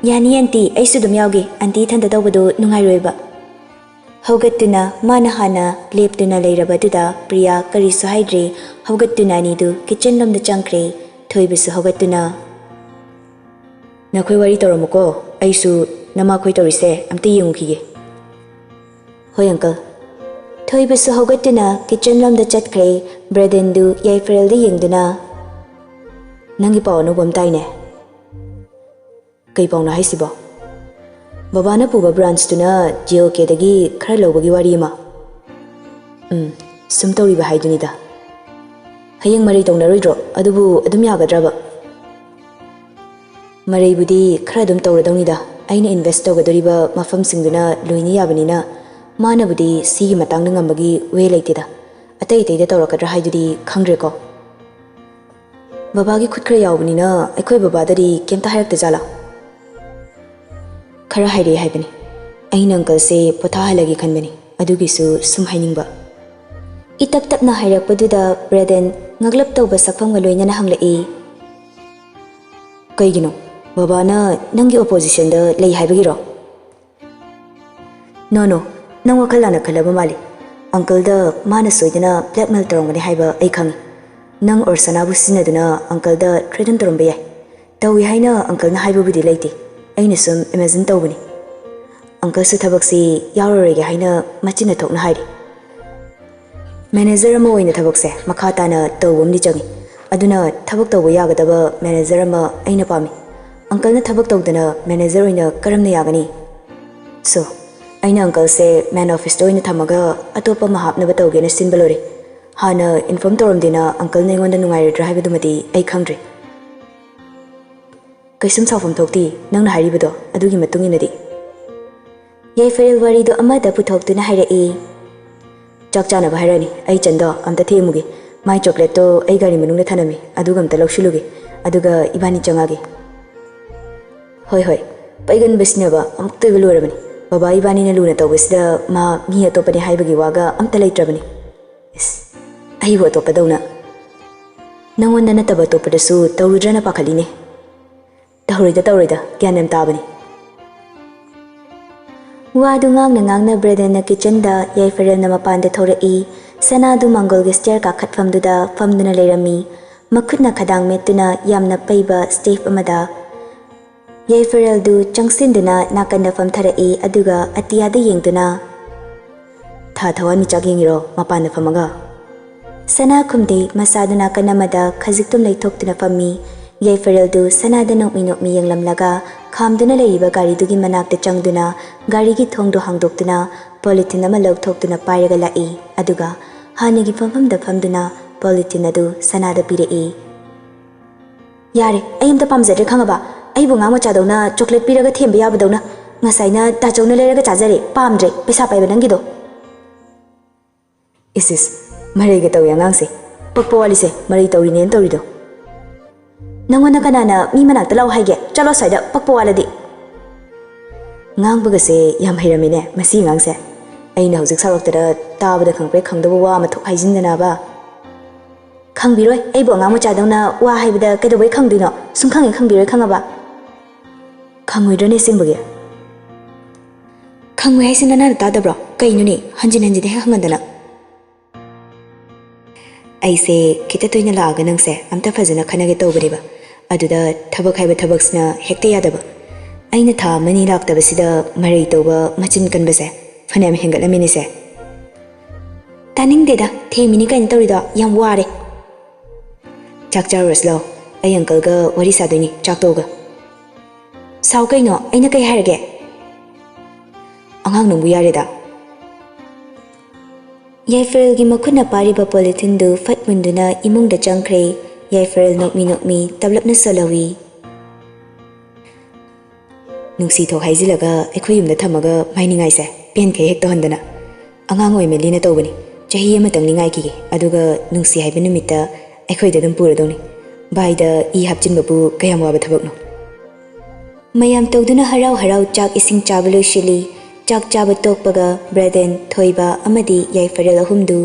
"ꯌꯥꯅꯤ ꯑꯟꯇꯤ, ꯑꯩꯁꯨ ꯑꯗꯨꯝ ꯌꯥꯎꯒꯦ, ꯑꯟꯇꯤ ꯏꯊꯟꯇ ꯇꯧꯕꯗꯣ ꯅꯨꯡꯉꯥꯏꯔꯣꯏꯕ꯫" ꯍꯧꯒꯠꯇꯨꯅ ꯃꯥꯅ ꯍꯥꯟꯅ ꯂꯦꯞꯇꯨꯅ ꯂꯩꯔꯕꯗꯨꯗ ꯄ꯭ꯔꯤꯌꯥ ꯀꯔꯤꯁꯨ ꯍꯥꯏꯗ꯭ꯔꯦ꯫ ꯍꯧꯒꯠꯇꯨꯅ ꯑꯅꯤꯗꯨ ꯀꯤꯆꯟ ꯂꯣꯝꯗ ꯆꯪꯈ꯭ꯔꯦ꯫ ꯊꯣꯏꯕꯁꯨ ꯍꯧꯒꯠꯇꯨꯅ, ꯅꯈꯣꯏ ꯋꯥꯔꯤ ꯇꯧꯔꯝꯃꯨꯀꯣ, ꯑꯩꯁꯨ ꯅꯃꯥꯈꯣꯏ ꯇꯧꯔꯤꯁꯦ ꯑꯝꯇ ꯌꯦꯡꯉꯨꯈꯤꯒꯦ꯫ ꯍꯣꯏ uncle꯫ ꯊꯣꯏꯕꯁꯨ ꯍꯧꯒꯠꯇꯨꯅ kitchen ꯂꯣꯝꯗ ꯆꯠꯈ꯭ꯔꯦ꯫ ꯕ꯭ꯔꯦꯗꯦꯟꯗꯨ ꯌꯥꯏꯐꯔꯦꯜꯗ ꯌꯦꯡꯗꯨꯅ, "ꯅꯪꯒꯤ ꯄꯥꯎ ꯑꯅꯧꯕ ꯑꯃ ꯇꯥꯏꯅꯦ꯫ ꯀꯩ ꯄꯥꯎꯅꯣ ꯍꯥꯏꯁꯤꯕꯣ?" "ꯕꯕꯥꯅ ꯄꯨꯕ branchꯇꯨꯅ JOKꯗꯒꯤ ꯈꯔ ꯂꯧꯕꯒꯤ ꯋꯥꯔꯤ ꯑꯃ꯫" "ꯎꯝ, ꯁꯨꯝ ꯇꯧꯔꯤꯕ ꯍꯥꯏꯗꯨꯅꯤꯗ꯫ ꯍꯌꯦꯡ ꯃꯔꯩ ꯇꯧꯅꯔꯣꯏꯗ꯭ꯔꯣ? ꯑꯗꯨꯕꯨ ꯑꯗꯨꯝ ꯌꯥꯒꯗ꯭ꯔꯕ?" "ꯃꯔꯩꯕꯨꯗꯤ ꯈꯔ ꯑꯗꯨꯝ ꯇꯧꯔꯗꯧꯅꯤꯗ꯫ ꯑꯩꯅ invest ꯇꯧꯒꯗꯧꯔꯤꯕ ꯃꯐꯝꯁꯤꯡꯗꯨꯅ ꯂꯣꯏꯅ ꯌꯥꯕꯅꯤꯅ, ꯃꯥꯅꯕꯨꯗꯤ ꯁꯤꯒꯤ ꯃꯇꯥꯡꯗ ꯉꯝꯕꯒꯤ way ꯂꯩꯇꯦꯗ꯫ ꯑꯇꯩ ꯑꯇꯩꯗ ꯇꯧꯔꯛꯀꯗ꯭ꯔꯥ ꯍꯥꯏꯗꯨꯗꯤ ꯈꯪꯗ꯭ꯔꯦꯀꯣ꯫ ꯕꯕꯥꯒꯤ ꯈꯨꯠ ꯈꯔ ꯌꯥꯎꯕꯅꯤꯅ ꯑꯩꯈꯣꯏ ꯕꯕꯥꯗꯗꯤ ꯀꯩꯝꯇ ꯍꯥꯏꯔꯛꯇ ꯖꯥꯠꯂꯥ?" "ꯈꯔ ꯍꯥꯏꯔꯛꯑꯦ ꯍꯥꯏꯕꯅꯤ꯫ ꯑꯩꯅ uncleꯁꯦ ꯄꯣꯊꯥꯍꯜꯂꯒꯦ ꯈꯟꯕꯅꯤ, ꯑꯗꯨꯒꯤꯁꯨ ꯁꯨꯝ ꯍꯥꯏꯅꯤꯡꯕ꯫" ꯏꯇꯞ ꯇꯞꯅ ꯍꯥꯏꯔꯛꯄꯗꯨꯗ ꯕ꯭ꯔꯦꯗꯦꯟ ꯉꯛꯂꯞ ꯇꯧꯕ ꯁꯛꯐꯝꯒ ꯂꯣꯏꯅꯅ ꯍꯪꯂꯛꯏ, "ꯀꯩꯒꯤꯅꯣ? ꯕꯕꯥꯅ ꯅꯪꯒꯤ oppositionꯗ ꯂꯩ ꯍꯥꯏꯕꯒꯤꯔꯣ?" "No, no, ꯅꯪ ꯋꯥꯈꯜ ꯂꯥꯟꯅ ꯈꯜꯂꯕ ꯃꯥꯜꯂꯤ꯫ Uncleꯗ ꯃꯥꯅ ꯁꯣꯏꯗꯅ blackmail ꯇꯧꯔꯝꯒꯅꯤ ꯍꯥꯏꯕ ꯑꯩ ꯈꯪꯉꯤ꯫ ꯅꯪ ꯑꯣꯔꯁꯅꯥꯕꯨ ꯁꯤꯖꯤꯟꯅꯗꯨꯅ uncleꯗ threaten ꯇꯧꯔꯝꯕ ꯌꯥꯏ꯫ ꯇꯧꯏ ꯍꯥꯏꯅ uncleꯅ ꯍꯥꯏꯕꯕꯨꯗꯤ ꯂꯩꯇꯦ, ꯑꯩꯅ ꯁꯨꯝ imagine ꯇꯧꯕꯅꯤ꯫ Uncleꯁꯨ ꯊꯕꯛꯁꯤ ꯌꯥꯎꯔꯔꯣꯏꯒꯦ ꯍꯥꯏꯅ ꯃꯆꯤꯟꯅ ꯊꯣꯛꯅ ꯍꯥꯏꯔꯤ꯫ Manager ꯑꯃ ꯑꯣꯏꯅ ꯊꯕꯛꯁꯦ ꯃꯈꯥ ꯇꯥꯅ ꯇꯧꯕ ꯑꯃꯗꯤ ꯆꯪꯏ꯫ ꯑꯗꯨꯅ ꯊꯕꯛ ꯇꯧꯕ ꯌꯥꯒꯗꯕ manager ꯑꯃ ꯑꯩꯅ ꯄꯥꯝꯃꯤ꯫ Uncleꯅ ꯊꯕꯛ ꯇꯧꯗꯅ manager ꯑꯣꯏꯅ ꯀꯔꯝꯅ ꯌꯥꯒꯅꯤ? So, ꯑꯩꯅ uncleꯁꯦ main officeꯇ ꯑꯣꯏꯅ ꯊꯝꯃꯒ ꯑꯇꯣꯞꯄ ꯑꯃ ꯍꯥꯞꯅꯕ ꯇꯧꯒꯦꯅ ꯁꯤꯟꯕ ꯂꯣꯏꯔꯦ꯫ ꯍꯥꯟꯅ inform ꯇꯧꯔꯝꯗꯦꯅ uncleꯅ ꯑꯩꯉꯣꯟꯗ ꯅꯨꯡꯉꯥꯏꯔꯣꯏꯗ꯭ꯔꯥ ꯍꯥꯏꯕꯗꯨꯃꯗꯤ ꯑꯩ ꯈꯪꯗ꯭ꯔꯦ꯫" "ꯀꯩꯁꯨꯝ ꯁꯥꯎꯐꯝ ꯊꯣꯛꯇꯦ, ꯅꯪꯅ ꯍꯥꯏꯔꯤꯕꯗꯣ ꯑꯗꯨꯒꯤ ꯃꯇꯨꯡ ꯏꯟꯅꯗꯤ꯫" ꯌꯥꯏꯐꯔꯦꯜ ꯋꯥꯔꯤꯗꯨ ꯑꯃꯗ ꯄꯨꯊꯣꯛꯇꯨꯅ ꯍꯥꯏꯔꯛꯏ, "ꯆꯥꯛ ꯆꯥꯅꯕ ꯍꯥꯏꯔꯛꯑꯅꯤ, ꯑꯩ ꯆꯟꯗꯣ ꯑꯝꯇ ꯊꯦꯝꯃꯨꯒꯦ꯫ ꯃꯥꯏ chocolate ꯇꯣ ꯑꯩ ꯒꯥꯔꯤ ꯃꯅꯨꯡꯗ ꯊꯅꯝꯃꯤ, ꯑꯗꯨꯒ ꯑꯝꯇ ꯂꯧꯁꯤꯜꯂꯨꯒꯦ, ꯑꯗꯨꯒ ꯏꯕꯥꯅꯤ ꯆꯪꯉꯛꯑꯒꯦ꯫" "ꯍꯣꯏ, ꯍꯣꯏ, ꯄꯩꯒꯟꯕꯁꯤꯅꯕ ꯑꯃꯨꯛꯇ ꯑꯣꯏꯕ ꯂꯣꯏꯔꯕꯅꯤ꯫ ꯕꯕꯥ ꯏꯕꯥꯅꯤꯅ ꯂꯨꯅ ꯇꯧꯕꯁꯤꯗ ꯃꯥ ꯃꯤ ꯑꯇꯣꯞꯄꯅꯤ ꯍꯥꯏꯕꯒꯤ ꯋꯥꯒ ꯑꯝꯇ ꯂꯩꯇ꯭ꯔꯕꯅꯤ꯫" "ꯏꯁ, ꯑꯩꯕꯨ ꯑꯇꯣꯞꯄꯗꯧꯅ? ꯅꯪꯉꯣꯟꯗ ꯅꯠꯇꯕ ꯑꯇꯣꯞꯄꯗꯁꯨ ꯇꯧꯔꯨꯗ꯭ꯔꯅ ꯄꯥꯈꯠꯂꯤꯅꯦ꯫" "ꯇꯧꯔꯣꯏꯗ, ꯇꯧꯔꯣꯏꯗ, ꯒ꯭ꯌꯥꯟ ꯌꯥꯝ ꯇꯥꯕꯅꯤ꯫" ꯋꯥꯗꯨ ꯉꯥꯡꯅ ꯉꯥꯡꯅ ꯕ꯭ꯔꯦꯗꯦꯟꯅ kitchenꯗ, ꯌꯥꯏꯐꯔꯦꯜꯅ ꯃꯄꯥꯟꯗ ꯊꯣꯔꯛꯏ꯫ ꯁꯅꯥꯗꯨ ꯃꯥꯡꯒꯣꯜꯒꯤ stair ꯀꯥꯈꯠꯐꯝꯗꯨꯗ ꯐꯝꯗꯨꯅ ꯂꯩꯔꯝꯃꯤ꯫ ꯃꯈꯨꯠꯅ ꯈꯗꯥꯡ ꯃꯦꯠꯇꯨꯅ ꯌꯥꯝꯅ ꯄꯩꯕ step ꯑꯃꯗ꯫ ꯌꯥꯏꯐꯔꯦꯜꯗꯨ ꯆꯪꯁꯤꯟꯗꯨꯅ ꯅꯥꯀꯟꯗ ꯐꯝꯊꯔꯛꯏ, ꯑꯗꯨꯒ ꯑꯇꯤꯌꯥꯗ ꯌꯦꯡꯗꯨꯅ, "ꯊꯥ ꯊꯋꯥꯟꯃꯤꯆꯥꯛ ꯌꯦꯡꯉꯤꯔꯣ ꯃꯄꯥꯟꯗ ꯐꯝꯃꯒ?" ꯁꯅꯥ ꯈꯨꯝꯗꯦ, ꯃꯁꯥꯗꯨ ꯅꯥꯀꯟ ꯑꯃꯗ ꯈꯖꯤꯛꯇꯨꯝ ꯂꯩꯊꯣꯛꯇꯨꯅ ꯐꯝꯃꯤ꯫ ꯌꯥꯏꯐꯔꯦꯜꯗꯨ ꯁꯅꯥꯗ ꯅꯣꯛꯃꯤ ꯅꯣꯛꯃꯤ ꯌꯦꯡꯂꯝꯂꯒ ꯈꯥꯝꯗꯨꯅ ꯂꯩꯔꯤꯕ ꯒꯥꯔꯤꯗꯨꯒꯤ ꯃꯅꯥꯛꯇ ꯆꯪꯗꯨꯅ ꯒꯥꯔꯤꯒꯤ ꯊꯣꯡꯗꯨ ꯍꯥꯡꯗꯣꯛꯇꯨꯅ ꯄꯣꯂꯤꯊꯤꯟ ꯑꯃ ꯂꯧꯊꯣꯛꯇꯨꯅ ꯄꯥꯏꯔꯒ ꯂꯥꯛꯏ꯫ ꯑꯗꯨꯒ ꯍꯥꯟꯅꯒꯤ ꯐꯝꯐꯝꯗ ꯐꯝꯗꯨꯅ ꯄꯣꯂꯤꯊꯤꯟ ꯑꯗꯨ ꯁꯅꯥꯗ ꯄꯤꯔꯛꯏ꯫ "ꯌꯥꯔꯦ, ꯑꯩ ꯑꯝꯇ ꯄꯥꯝꯖꯗ꯭ꯔꯦ ꯈꯪꯉꯕ? ꯑꯩꯕꯨ ꯑꯉꯥꯡ ꯃꯆꯥꯗꯧꯅ ꯆꯣꯀ꯭ꯂꯦꯠ ꯄꯤꯔꯒ ꯊꯦꯝꯕ ꯌꯥꯕꯗꯧꯅ ꯉꯁꯥꯏꯅ ꯗꯥꯆꯧꯅ ꯂꯩꯔꯒ ꯆꯥꯖꯔꯦ꯫ ꯄꯥꯝꯗ꯭ꯔꯦ, ꯄꯩꯁꯥ ꯄꯥꯏꯕ ꯅꯪꯒꯤꯗꯣ꯫" "ꯏꯁ ꯏꯁ, ꯃꯔꯩꯒ ꯇꯧꯏ ꯑꯉꯥꯡꯁꯦ꯫ ꯄꯛꯄ ꯋꯥꯠꯂꯤꯁꯦ, ꯃꯔꯩ ꯇꯧꯔꯤꯅꯦꯅ ꯇꯧꯔꯤꯗꯣ꯫ ꯅꯪꯉꯣꯟꯗ ꯀꯅꯥꯅ ꯃꯤ ꯃꯅꯥꯛꯇ ꯂꯥꯛꯑꯣ ꯍꯥꯏꯒꯦ? ꯆꯠꯂꯣ ꯑꯁ꯭ꯋꯥꯏꯗ, ꯄꯛꯄ ꯋꯥꯠꯂꯗꯤ꯫" ꯉꯥꯡꯕꯒꯁꯦ ꯌꯥꯝ ꯍꯩꯔꯝꯃꯤꯅꯦ ꯃꯁꯤ ꯑꯉꯥꯡꯁꯦ꯫ ꯑꯩꯅ ꯍꯧꯖꯤꯛ ꯁꯥꯎꯔꯛꯇꯅ ꯇꯥꯕꯗ ꯈꯪꯄ꯭ꯔꯦꯛ ꯈꯪꯗꯕ ꯋꯥ ꯑꯃ ꯊꯣꯛ ꯍꯥꯏꯖꯤꯟꯗꯅꯕ꯫ "ꯈꯪꯕꯤꯔꯣꯏ, ꯑꯩꯕꯨ ꯑꯉꯥꯡ ꯃꯆꯥꯗꯧꯅ ꯋꯥ ꯍꯥꯏꯕꯗ ꯀꯩꯗꯧꯕꯩ ꯈꯪꯗꯣꯏꯅꯣ? ꯁꯨꯝ ꯈꯪꯉꯦ ꯈꯪꯕꯤꯔꯣꯏ, ꯈꯪꯉꯕ?" "ꯈꯪꯉꯣꯏꯗ꯭ꯔꯅꯦ ꯑꯁꯦꯡꯕꯒꯤ?" "ꯈꯪꯉꯣꯏ ꯍꯥꯏꯁꯤ ꯅꯅꯥꯅ ꯇꯥꯗꯕ꯭ꯔꯣ? ꯀꯩꯅꯣꯅꯦ, ꯍꯟꯖꯤꯟ ꯍꯟꯖꯤꯟ ꯍꯦꯛ ꯍꯪꯍꯟꯗꯅ?" ꯑꯩꯁꯦ ꯈꯤꯇ ꯇꯣꯏꯅ ꯂꯥꯛꯑꯒ ꯅꯪꯁꯦ ꯑꯝꯇ ꯐꯖꯅ ꯈꯟꯅꯒꯦ ꯇꯧꯕꯅꯦꯕ꯫ ꯑꯗꯨꯗ ꯊꯕꯛ ꯍꯥꯏꯕ ꯊꯕꯛꯁꯤꯅ ꯍꯦꯛꯇ ꯌꯥꯗꯕ꯫ ꯑꯩꯅ ꯊꯥ ꯑꯃꯅꯤ ꯂꯥꯛꯇꯕꯁꯤꯗ ꯃꯔꯩ ꯇꯧꯕ, ꯃꯆꯤꯟ ꯀꯟꯕꯁꯦ ꯐꯅꯌꯥꯝ ꯍꯦꯟꯒꯠꯂꯝꯃꯤꯅꯦꯁꯦ꯫ "ꯇꯥꯅꯤꯡꯗꯦꯗ, ꯊꯦꯝꯃꯤꯅꯤ ꯀꯩꯅꯣ ꯇꯧꯔꯤꯗꯣ, ꯌꯥꯝ ꯋꯥꯔꯦ꯫" "ꯆꯥꯛ ꯆꯥꯔꯨꯔꯁꯤ ꯂꯥꯛꯑꯣ, ꯑꯩ ꯑꯪꯀꯜꯒ ꯋꯥꯔꯤ ꯁꯥꯗꯣꯏꯅꯤ ꯆꯥꯛ ꯇꯣꯛꯑꯒ꯫" "ꯁꯥꯎ ꯀꯩꯅꯣ, ꯑꯩꯅ ꯀꯩ ꯍꯥꯏꯔꯒꯦ?" "ꯑꯉꯥꯡ ꯅꯪꯕꯨ ꯌꯥꯔꯦꯗ꯫" ꯌꯥꯏꯐꯔꯦꯜꯒꯤ ꯃꯈꯨꯠꯅ ꯄꯥꯏꯔꯤꯕ ꯄꯣꯂꯤꯊꯤꯟꯗꯨ ꯐꯠ ꯃꯨꯟꯗꯨꯅ ꯏꯃꯨꯡꯗ ꯆꯪꯈ꯭ꯔꯦ꯫ ꯌꯥꯏꯐꯔꯦꯜ ꯅꯣꯛꯃꯤ ꯅꯣꯛꯃꯤ ꯇꯞꯂꯞꯅ ꯁꯣꯜꯍꯧꯏ꯫ "ꯅꯨꯡꯁꯤ ꯊꯣꯛ ꯍꯥꯏꯖꯤꯜꯂꯒ ꯑꯩꯈꯣꯏ ꯌꯨꯝꯗ ꯊꯝꯃꯒ ꯃꯥꯏꯅꯤꯡꯉꯥꯏꯁꯦ ꯄꯦꯟꯈꯩ ꯍꯦꯛ ꯇꯧꯍꯟꯗꯅ꯫ ꯑꯉꯥꯡ ꯑꯣꯏꯃꯜꯂꯤꯅ ꯇꯧꯕꯅꯤ꯫ ꯆꯍꯤ ꯑꯃꯇꯪꯗꯤ ꯉꯥꯏꯈꯤꯒꯦ, ꯑꯗꯨꯒ ꯅꯨꯡꯁꯤ ꯍꯥꯏꯕ ꯅꯨꯃꯤꯠꯇ ꯑꯩꯈꯣꯏꯗ ꯑꯗꯨꯝ ꯄꯨꯔꯗꯧꯅꯤ꯫ ꯚꯥꯏꯗ ꯏ ꯍꯥꯞꯆꯤꯟꯕꯕꯨ ꯀꯌꯥꯝ ꯋꯥꯕ ꯊꯕꯛꯅꯣ?" ꯃꯌꯥꯝ ꯇꯧꯗꯨꯅ ꯍꯔꯥꯎ ꯍꯔꯥꯎ ꯆꯥꯛ ꯏꯁꯤꯡ ꯆꯥꯕ ꯂꯣꯏꯁꯤꯜꯂꯤ꯫ ꯆꯥꯛ ꯆꯥꯕ ꯇꯣꯛꯄꯒ ꯕ꯭ꯔꯗꯦꯟ, ꯊꯣꯏꯕ ꯑꯃꯗꯤ ꯌꯥꯏꯐꯔꯦꯜ ꯑꯍꯨꯝꯗꯨ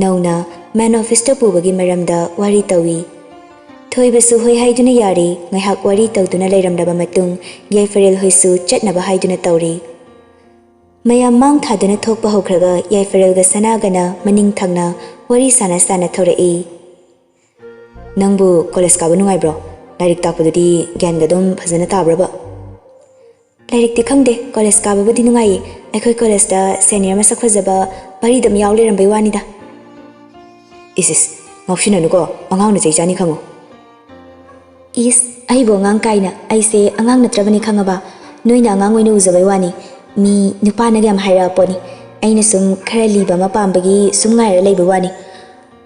ꯅꯧꯅ ꯃꯦꯟ ꯑꯣꯐꯤꯁꯇ ꯄꯨꯕꯒꯤ ꯃꯔꯝꯗ ꯋꯥꯔꯤ ꯇꯧꯏ꯫ ꯊꯣꯏꯕꯁꯨ ꯍꯣꯏ ꯍꯥꯏꯗꯨꯅ ꯌꯥꯔꯦ꯫ ꯉꯥꯏꯍꯥꯛ ꯋꯥꯔꯤ ꯇꯧꯗꯨꯅ ꯂꯩꯔꯝꯂꯕ ꯃꯇꯨꯡ ꯌꯥꯏꯐꯔꯦꯜ ꯍꯣꯏꯁꯨ ꯆꯠꯅꯕ ꯍꯥꯏꯗꯨꯅ ꯇꯧꯔꯦ꯫ ꯃꯌꯥꯝ ꯃꯥꯡ ꯊꯥꯗꯨꯅ ꯊꯣꯛꯄ ꯍꯧꯈ꯭ꯔꯒ ꯌꯥꯏꯐꯔꯦꯜꯒ ꯁꯅꯥꯒꯅ ꯃꯅꯤꯡ ꯊꯪꯅ ꯋꯥꯔꯤ ꯁꯥꯟꯅ ꯁꯥꯟꯅ ꯊꯣꯔꯛꯏ꯫ "ꯅꯪꯕꯨ ꯀꯣꯂꯦꯖ ꯀꯥꯕ ꯅꯨꯡꯉꯥꯏꯕ꯭ꯔꯣ? ꯂꯥꯏꯔꯤꯛ ꯇꯥꯛꯄꯗꯨꯗꯤ ꯒ꯭ꯌꯥꯟꯒ ꯑꯗꯨꯝ ꯐꯖꯅ ꯇꯥꯕ꯭ꯔꯕ? ꯂꯥꯏꯔꯤꯛꯇꯤ ꯈꯪꯗꯦ, ꯀꯣꯂꯦꯖ ꯀꯥꯕꯕꯨꯗꯤ ꯅꯨꯡꯉꯥꯏꯌꯦ꯫ ꯑꯩꯈꯣꯏ ꯀꯣꯂꯦꯖꯇ ꯁꯦꯅꯤꯌꯔ ꯃꯁꯛ ꯐꯖꯕ ꯄꯔꯤꯗ ꯑꯃ ꯌꯥꯎ ꯂꯩꯔꯝꯕꯩ ꯋꯥꯅꯤꯗ꯫ ꯏꯁ ꯏꯁ, ꯉꯥꯎꯁꯤꯟꯅꯅꯨꯀꯣ, ꯑꯉꯥꯡꯅ ꯆꯩ ꯆꯥꯅꯤ ꯈꯪꯉꯨ꯫ ꯏꯁ, ꯑꯩꯕꯨ ꯑꯉꯥꯡ ꯀꯥꯏꯅ? ꯑꯩꯁꯦ ꯑꯉꯥꯡ ꯅꯠꯇ꯭ꯔꯕꯅꯤ ꯈꯪꯉꯕ? ꯅꯣꯏꯅ ꯑꯉꯥꯡ ꯑꯣꯏꯅ ꯎꯖꯕꯩ ꯋꯥꯅꯤ꯫ ꯃꯤ ꯅꯨꯄꯥꯅꯒ ꯌꯥꯝ ꯍꯥꯏꯔꯛꯑ ꯄꯣꯠꯅꯤ꯫ ꯑꯩꯅ ꯁꯨꯝ ꯈꯔ ꯂꯤꯕ ꯑꯃ ꯄꯥꯝꯕꯒꯤ ꯁꯨꯝ ꯉꯥꯏꯔ ꯂꯩꯕ ꯋꯥꯅꯤ꯫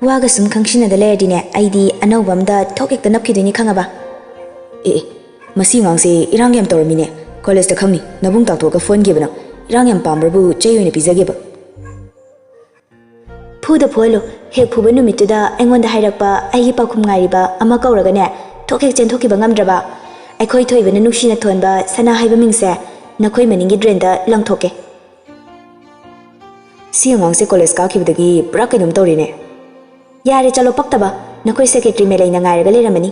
ꯋꯥꯒ ꯁꯨꯝ ꯈꯪꯁꯤꯟꯅꯗ ꯂꯩꯔꯗꯤꯅꯦ, ꯑꯩꯗꯤ ꯑꯅꯧꯕ ꯑꯝꯗ ꯊꯣꯛ ꯍꯦꯛꯇ ꯅꯞꯈꯤꯗꯣꯏꯅꯤ ꯈꯪꯉꯕ? ꯑꯦ ꯑꯦ, ꯃꯁꯤ ꯑꯉꯥꯡꯁꯦ ꯏꯔꯥꯡ ꯌꯥꯝ ꯇꯧꯔꯝꯃꯤꯅꯦ꯫ ꯀꯣꯂꯦꯖꯇ ꯈꯪꯅꯤ, ꯅꯕꯨꯡ ꯇꯥꯛꯊꯣꯛꯑꯒ ꯐꯨꯍꯟꯒꯦꯕ ꯅꯪ꯫ ꯏꯔꯥꯡ ꯌꯥꯝ ꯄꯥꯝꯕ꯭ꯔꯕꯨ ꯆꯩ ꯑꯣꯏꯅ ꯄꯤꯖꯒꯦꯕ꯫ ꯐꯨꯗ ꯐꯨꯍꯜꯂꯨ꯫ ꯍꯦꯛ ꯐꯨꯕ ꯅꯨꯃꯤꯠꯇꯨꯗ ꯑꯩꯉꯣꯟꯗ ꯍꯥꯏꯔꯛꯄ ꯑꯩꯒꯤ ꯄꯥꯎꯈꯨꯝ ꯉꯥꯏꯔꯤꯕ ꯑꯃ ꯀꯧꯔꯒꯅꯦ, ꯊꯣꯛ ꯍꯦꯛ ꯆꯦꯟꯊꯣꯛꯈꯤꯕ ꯉꯝꯗ꯭ꯔꯕ? ꯑꯩꯈꯣꯏ ꯊꯣꯏꯕꯅ ꯅꯨꯡꯁꯤꯅ ꯊꯣꯟꯕ ꯁꯅꯥ ꯍꯥꯏꯕ ꯃꯤꯡꯁꯦ ꯅꯈꯣꯏ ꯃꯅꯤꯡꯒꯤ ꯗ꯭ꯔꯦꯟꯗ ꯂꯪꯊꯣꯛꯀꯦ꯫ ꯁꯤ ꯑꯉꯥꯡꯁꯦ ꯀꯣꯂꯦꯖ ꯀꯥꯈꯤꯕꯗꯒꯤ ꯄꯨꯔꯥ ꯀꯩꯅꯣꯝ ꯇꯧꯔꯦꯅꯦ꯫ ꯌꯥꯔꯦ, ꯆꯠꯂꯣ, ꯄꯛꯇꯕ꯫ ꯅꯈꯣꯏ ꯁꯦꯀ꯭ꯔꯦꯇꯔꯤ ꯃꯦꯂꯩꯅ ꯉꯥꯏꯔꯒ ꯂꯩꯔꯝꯃꯅꯤ꯫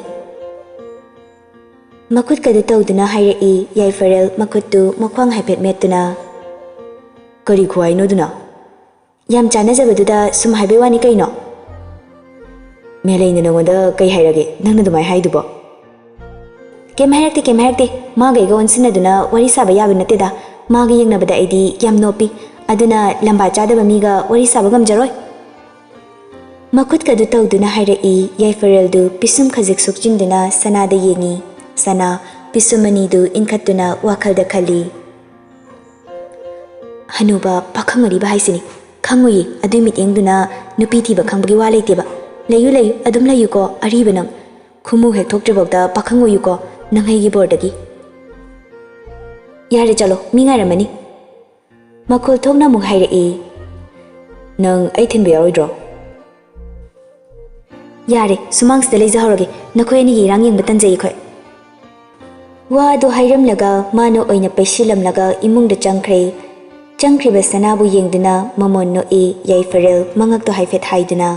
ꯃꯈꯨꯠꯀꯗꯨ ꯇꯧꯗꯨꯅ ꯍꯥꯏꯔꯛꯏ ꯌꯥꯏꯐꯔꯦꯜ, ꯃꯈꯨꯠꯇꯨ ꯃꯈ꯭ꯋꯥꯡ ꯍꯥꯏꯐꯦꯠ ꯃꯦꯠꯇꯨꯅ꯫ ꯀꯔꯤ ꯈꯨꯍꯥꯏꯅꯣ ꯑꯗꯨꯅ? ꯌꯥꯝ ꯆꯥꯟꯅꯖꯕꯗꯨꯗ ꯁꯨꯝ ꯍꯥꯏꯕꯩ ꯋꯥꯅꯤ ꯀꯩꯅꯣ꯫ ꯃꯦꯂꯩꯅ ꯅꯉꯣꯟꯗ ꯀꯩ ꯍꯥꯏꯔꯒꯦ, ꯅꯪꯅ ꯑꯗꯨꯃꯥꯏꯅ ꯍꯥꯏꯗꯨꯕꯣ? ꯀꯩꯝ ꯍꯥꯏꯔꯛꯇꯦ, ꯀꯩꯝ ꯍꯥꯏꯔꯛꯇꯦ꯫ ꯃꯥꯒ ꯑꯩꯒ ꯑꯣꯟꯁꯤꯟꯅꯗꯨꯅ ꯋꯥꯔꯤ ꯁꯥꯕ ꯌꯥꯕ ꯅꯠꯇꯦꯗ꯫ ꯃꯥꯒ ꯌꯦꯡꯅꯕꯗ ꯑꯩꯗꯤ ꯌꯥꯝ ꯅꯣꯞꯄꯤ꯫ ꯑꯗꯨꯅ ꯂꯝꯕꯥ ꯆꯥꯗꯕ ꯃꯤꯒ ꯋꯥꯔꯤ ꯁꯥꯕ ꯉꯝꯖꯔꯣꯏ꯫ ꯃꯈꯨꯠꯀꯗꯨ ꯇꯧꯗꯨꯅ ꯍꯥꯏꯔꯛꯏ ꯌꯥꯏꯐꯔꯦꯜꯗꯨ ꯄꯤꯁꯨꯝ ꯈꯖꯤꯛ ꯁꯨꯛꯆꯤꯟꯗꯨꯅ ꯁꯅꯥꯗ ꯌꯦꯡꯏ꯫ ꯁꯅꯥ ꯄꯤꯁꯨꯝ ꯑꯅꯤꯗꯨ ꯏꯟꯈꯠꯇꯨꯅ ꯋꯥꯈꯜꯗ ꯈꯜꯂꯤ꯫ ꯍꯅꯨꯕ ꯄꯥꯈꯪ ꯑꯔꯤꯕ ꯍꯥꯏꯁꯤꯅꯤ꯫ ꯈꯪꯉꯨꯏ, ꯑꯗꯨꯏ ꯃꯤꯠꯌꯦꯡꯗꯨꯅ ꯅꯨꯄꯤ ꯊꯤꯕ ꯈꯪꯕꯒꯤ ꯋꯥ ꯂꯩꯇꯦꯕ꯫ ꯂꯩꯌꯨ, ꯂꯩꯌꯨ, ꯑꯗꯨꯝ ꯂꯩꯌꯨꯀꯣ, ꯑꯔꯤꯕ ꯅꯪ꯫ ꯈꯨꯃꯨ ꯍꯦꯛ ꯊꯣꯛꯇ꯭ꯔꯤꯐꯥꯎꯗ ꯄꯥꯈꯪ ꯑꯣꯏꯌꯨꯀꯣ, ꯅꯪ ꯑꯩꯒꯤ ꯕꯣꯔꯗꯒꯤ꯫ ꯌꯥꯔꯦ, ꯆꯠꯂꯣ, ꯃꯤ ꯉꯥꯏꯔꯝꯃꯅꯤ꯫ ꯃꯈꯣꯜ ꯊꯣꯛꯅ ꯑꯃꯨꯛ ꯍꯥꯏꯔꯛꯏ, "ꯅꯪ ꯑꯩ ꯊꯤꯟꯕ ꯌꯥꯔꯣꯏꯗ꯭ꯔꯣ?" "ꯌꯥꯔꯦ, ꯁꯨꯃꯥꯡꯁꯤꯗ ꯂꯩꯖꯍꯧꯔꯒꯦ, ꯅꯈꯣꯏ ꯑꯅꯤꯒꯤ ꯏꯔꯥꯡ ꯌꯦꯡꯕ ꯇꯟꯖꯩ ꯑꯩꯈꯣꯏ꯫" ꯋꯥ ꯑꯗꯨ ꯍꯥꯏꯔꯝꯂꯒ ꯃꯥꯅ ꯑꯣꯏꯅ ꯄꯩꯁꯤꯜꯂꯝꯂꯒ ꯏꯃꯨꯡꯗ ꯆꯪꯈ꯭ꯔꯦ꯫ ꯆꯪꯈ꯭ꯔꯤꯕ ꯁꯅꯥꯕꯨ ꯌꯦꯡꯗꯨꯅ ꯃꯃꯣꯟ ꯅꯣꯛꯏ ꯌꯥꯏꯐꯔꯦꯜ, ꯃꯉꯛꯇꯣ ꯍꯥꯏꯐꯦꯠ ꯍꯥꯏꯗꯨꯅ꯫